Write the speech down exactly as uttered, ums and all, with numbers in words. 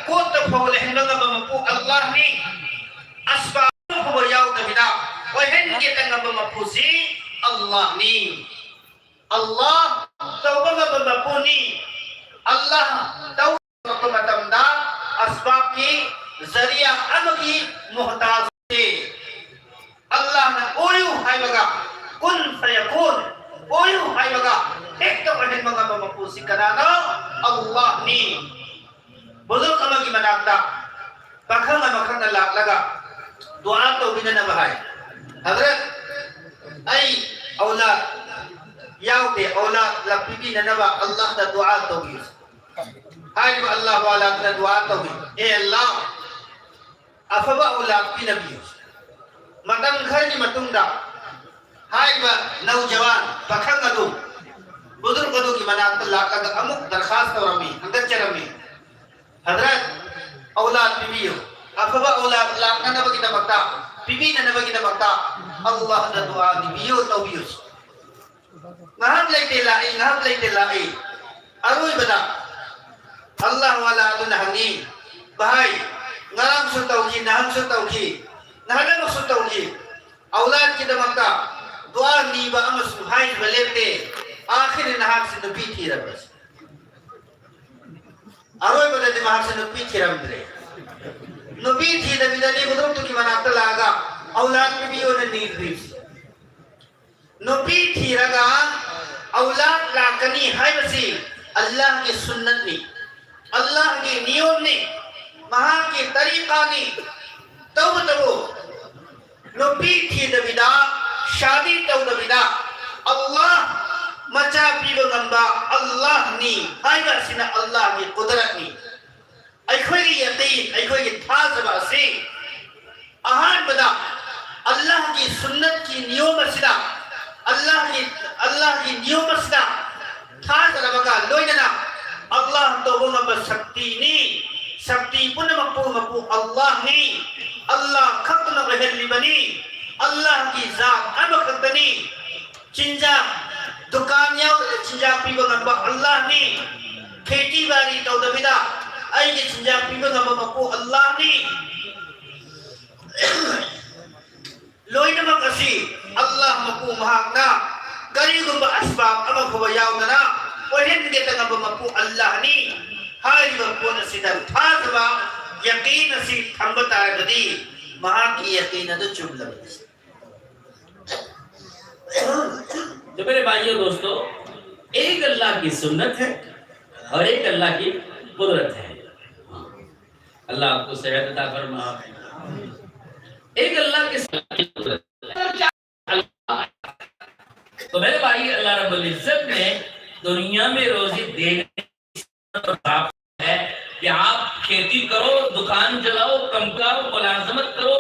ꯄꯣꯠꯇ ꯐꯥꯎ ꯂꯩꯍꯟꯕ ꯉꯝꯕ ꯃꯄꯨ ꯑꯜꯂꯥꯍꯅꯤ꯫ ꯑꯁꯕꯥꯕ ꯐꯥꯎꯕ ꯌꯥꯎꯗꯕꯤꯗ ꯑꯣꯏꯍꯟꯒꯦꯇ ꯉꯝꯕ ꯃꯄꯨꯁꯤ ꯑꯜꯂꯥꯍꯅꯤ꯫ ꯑꯜꯂꯥꯍ ꯇꯧꯕ ꯉꯝꯕ ꯃꯄꯨꯅꯤ꯫ ꯑꯜꯂꯥꯍ ꯇꯧꯔꯛꯄ ꯃꯇꯝꯗ ꯑꯁꯕꯥꯕꯀꯤ ꯖꯔꯤꯌꯥ ꯑꯃꯒꯤ ꯃꯨꯍꯇꯥꯖ ꯑꯣꯏꯗꯦ꯫ ꯑꯜꯂꯥꯍꯅ ꯑꯣꯏꯌꯨ ꯍꯥꯏꯕꯒ, ꯀꯨꯟ ꯐꯌꯀꯨꯟ, ꯑꯣꯏꯌꯨ ꯍꯥꯏꯕꯒ ꯍꯦꯛꯇ ꯑꯣꯏꯍꯟꯕ ꯉꯝꯕ ꯃꯄꯨꯁꯤ ꯀꯅꯥꯅꯣ? ꯑꯜꯂꯥꯍꯅꯤ꯫ ꯕꯨꯖꯨꯔꯒ ꯑꯃꯒꯤ ꯃꯅꯥꯛꯇ ꯄꯥꯈꯪ ꯑꯃꯈꯛꯅ ꯂꯥꯛꯂꯒ ꯗꯨꯑꯥ ꯇꯧꯕꯤꯅꯅꯕ ꯍꯥꯏ꯫ ꯍꯖꯔꯠ, ꯑꯩ ꯑꯧꯂꯥꯗ ꯌꯥꯎꯗꯦ, ꯑꯧꯂꯥꯗ ꯂꯥꯛꯄꯤꯕꯤꯅꯅꯕ ꯑꯜꯂꯥꯍꯗ ꯗꯨꯑꯥ ꯇꯧꯕꯤꯌꯨ꯫ ꯍꯥꯏꯔꯤꯕ ꯑꯜꯂꯥꯍ ꯋꯥꯂꯥꯗꯨꯅ ꯗꯨꯑꯥ ꯇꯧꯏ, "ꯑꯦ ꯑꯜꯂꯥꯍ, ꯑꯐꯕ ꯑꯧꯂꯥꯗ ꯄꯤꯅꯕꯤꯌꯨ꯫" ꯃꯇꯝ ꯈꯔꯒꯤ ꯃꯇꯨꯡꯗ ꯍꯥꯏꯔꯤꯕ ꯅꯧꯖꯋꯥꯟ ꯄꯥꯈꯪ ꯑꯗꯨ ꯕꯨꯖꯨꯔꯒ ꯑꯗꯨꯒꯤ ꯃꯅꯥꯛꯇ ꯂꯥꯛꯂꯒ ꯑꯃꯨꯛ ꯗꯔꯈꯥꯁ ꯇꯧꯔꯝꯃꯤ, ꯍꯪꯒꯠꯆꯔꯝꯃꯤ, "ꯍꯖꯔꯠ, ꯑꯧꯂꯥꯗ ꯄꯤꯕꯤꯌꯨ, ꯑꯐꯕ ꯑꯧꯂꯥꯗ ꯂꯥꯛꯅꯅꯕꯒꯤꯗꯃꯛꯇ, ꯄꯤꯕꯤꯅꯅꯕꯒꯤꯗꯃꯛꯇ ꯑꯜꯂꯥꯍꯗ ꯗꯨꯑꯥ ꯅꯤꯕꯤꯌꯨ, ꯇꯧꯕꯤꯌꯨ꯫" ꯉꯥꯏꯍꯥꯛ ꯂꯩꯇꯦ ꯂꯥꯛꯏ, ꯉꯥꯏꯍꯥꯛ ꯂꯩꯇꯦ ꯂꯥꯛꯏ꯫ ꯑꯔꯣꯏꯕꯗ ꯑꯜꯂꯥꯍ ꯋꯥꯂꯥ ꯑꯗꯨꯅ ꯍꯪꯉꯤ, "ꯚꯥꯏ, ꯉꯔꯥꯡꯁꯨ ꯇꯧꯈꯤ, ꯅꯍꯥꯟꯁꯨ ꯇꯧꯈꯤ, ꯅꯍꯥꯟ ꯑꯃꯁꯨ ꯇꯧꯈꯤ, ꯑꯧꯂꯥꯗꯀꯤꯗꯃꯛꯇ ꯗꯨꯑꯥ ꯅꯤꯕ ꯑꯃꯁꯨ ꯍꯥꯏꯔꯤꯕ ꯂꯦꯞꯇꯦ꯫ ꯑꯥꯈꯤꯔ ꯅꯍꯥꯛꯁꯤ ꯅꯨꯄꯤ ꯊꯤꯔꯕ꯭ꯔꯥ?" ꯑꯔꯣꯏꯕꯗꯗꯤ ꯃꯍꯥꯛꯁꯤ ꯅꯨꯄꯤ ꯊꯤꯔꯝꯗ꯭ꯔꯦ꯫ ꯅꯨꯄꯤ ꯊꯤꯗꯕꯤꯗꯅꯤ ꯍꯨꯖꯨꯔꯇꯨꯒꯤ ꯃꯅꯥꯛꯇ ꯂꯥꯛꯑꯒ ꯑꯧꯂꯥꯗ ꯄꯤꯕꯤꯌꯣꯅ ꯅꯤꯗ꯭ꯔꯤꯕꯁꯤ꯫ ꯅꯨꯄꯤ ꯊꯤꯔꯒ ꯑꯧꯂꯥꯗ ꯂꯥꯛꯀꯅꯤ ꯍꯥꯏꯕꯁꯤ ꯑꯜꯂꯥꯍꯒꯤ ꯁꯨꯟꯅꯠꯅꯤ, ꯑꯜꯂꯥꯍꯒꯤ ꯅꯤꯌꯣꯝꯅꯤ, ꯃꯍꯥꯛꯀꯤ ꯇꯔꯤꯀꯥꯅꯤ꯫ ꯇꯧꯕꯇꯕꯨ ꯅꯨꯄꯤ ꯊꯤꯗꯕꯤꯗ, ꯁꯥꯗꯤ ꯇꯧꯗꯕꯤꯗ ꯑꯜꯂꯥꯍ ꯃꯆꯥ ꯄꯤꯕ ꯉꯝꯕ ꯑꯜꯂꯥꯍꯅꯤ ꯍꯥꯏꯕ ꯑꯁꯤꯅ ꯑꯜꯂꯥꯍꯒꯤ ꯀꯨꯗꯔꯠꯅꯤ꯫ ꯑꯩꯈꯣꯏꯒꯤ ꯌꯀꯤꯟ, ꯑꯩꯈꯣꯏꯒꯤ ꯊꯥꯖꯕ ꯑꯁꯤ ꯑꯍꯥꯟꯕꯗ ꯑꯜꯂꯥꯍꯒꯤ ꯁꯨꯟꯅꯠꯀꯤ ꯅꯤꯌꯣꯝ ꯑꯁꯤꯗ, ꯑꯜꯂꯥꯍꯒꯤ, ꯑꯜꯂꯥꯍꯒꯤ ꯅꯤꯌꯣꯝ ꯑꯁꯤꯗ ꯊꯥꯖꯔꯕꯒ ꯂꯣꯏꯅꯅ ꯑꯜꯂꯥꯍ ꯇꯧꯕ ꯉꯝꯕ ꯁꯛꯇꯤꯅꯤ꯫ ꯁꯛꯇꯤ ꯄꯨꯝꯅꯃꯛꯄꯨ ꯃꯄꯨ ꯑꯜꯂꯥꯍꯅꯤ꯫ ꯑꯜꯂꯥꯍ ꯈꯛꯇꯅ ꯑꯣꯏꯍꯜꯂꯤꯕꯅꯤ꯫ ꯑꯜꯂꯥꯍꯒꯤ ꯖꯥꯠ ꯑꯃꯈꯛꯇꯅꯤ꯫ ꯆꯤꯟꯖꯥꯛ, ꯗꯨꯀꯥꯟ ꯌꯥꯎꯗꯅ ꯆꯤꯟꯖꯥꯛ ꯄꯤꯕ ꯉꯝꯕ ꯑꯜꯂꯥꯍꯅꯤ꯫ ꯈꯦꯇꯤ ꯕꯥꯔꯤ ꯇꯧꯗꯕꯤꯗ ꯑꯩꯒꯤ ꯆꯤꯟꯖꯥꯛ ꯄꯤꯕ ꯉꯝꯕ ꯃꯄꯨ ꯑꯜꯂꯥꯍꯅꯤ꯫ ꯂꯣꯏꯅꯃꯛ ꯑꯁꯤ ꯑꯜꯂꯥꯍ ꯃꯄꯨ ꯃꯍꯥꯛꯅ ꯀꯔꯤꯒꯨꯝꯕ ꯑꯁꯕꯥꯕ ꯑꯃ ꯐꯥꯎꯕ ꯌꯥꯎꯗꯅ ꯑꯣꯏꯍꯟꯒꯦ ꯉꯝꯕ ꯃꯄꯨ ꯑꯜꯂꯥꯍꯅꯤ꯫ ꯍꯥꯏꯔꯤꯕ ꯄꯣꯠ ꯑꯁꯤꯗ ꯊꯥꯖꯕ, ꯌꯀꯤꯟ ꯑꯁꯤ ꯊꯝꯕ ꯇꯥꯔꯒꯗꯤ ꯃꯍꯥꯛꯀꯤ ꯌꯀꯤꯟ ꯑꯗꯨ ꯆꯨꯝꯂꯕꯅꯤ꯫ तो मेरे भाइयों दोस्तों, एक अल्लाह की सुन्नत है और एक अल्लाह की कुदरत है। अल्लाह आपको सेहत अता फरमाए। एक अल्लाह की सुन्नत है। तो मेरे भाई, अल्लाह रब्बुल इज्जत ने दुनिया में रोजी देने है कि आप खेती करो, दुकान चलाओ, कमकाओ, मुलाजमत करो,